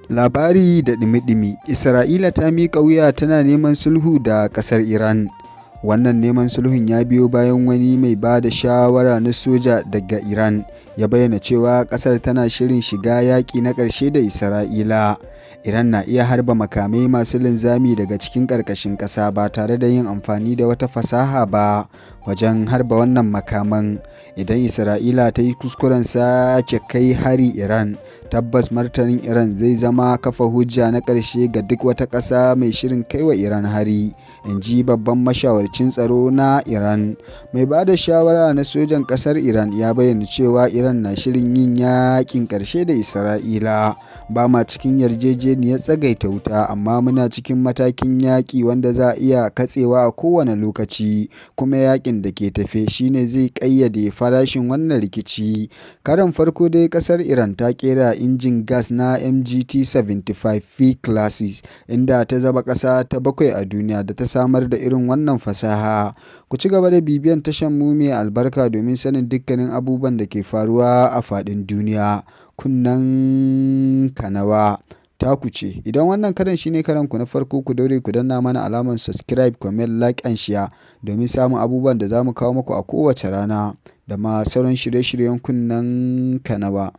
Labari da ɗumi-ɗumi: Isra'ila ta miƙa wuya tana neman sulhu da ƙasar Iran. Wannan neman sulhun ya biyo bayan wani mai ba da shawara na soja daga Iran ya bayyana cewa ƙasar tana shirin shiga yaƙi na ƙarshe da Isra'ila. Iran na iya harba makamai masu linzami daga cikin ƙarƙashin ƙasa ba tare da yin amfani da wata fasaha ba wajen harba wannan makaman. Idan Isra'ila ta yi kuskuren sake kai hari Iran, tabbas martanin Iran zai zama kafa hujja na ƙarshe ga duk wata ƙasa mai shirin kaiwa Iran hari, in ji babban mashawarcin tsaro na Iran. Mai ba da shawara na sojan ƙasar Iran ya bayyana cewa Iran na shirin yin yaƙin ƙarshe da Isra'ila. "Ba ma cikin yarjejeniyar tsagaita wuta, amma muna cikin matakin yaƙi wanda za a iya katsewa a kowane lokaci, kuma yaƙin da ke tafe shi ne zai ƙayyade farashin wannan rikici." Karon farko dai ƙasar Iran ta ƙera injin gas na MGT-75 P-classes, inda ta zama ƙasa ta bakwai a duniya da ta samar da irin wannan fasaha. Ku ci gaba da bibiyan tashar mu mai albarka domin sanin dukkanin abubuwan da ke faruwa a faɗin duniya. Kunnen kanawa taku ce. Idan wannan karan shine karanku na farko, ku daure ku danna mana alamar subscribe, comment, like and share domin samun abubuwan da za mu kawo muku a kowace rana da ma sauran shirye-shiryen Kunnen Kanawa.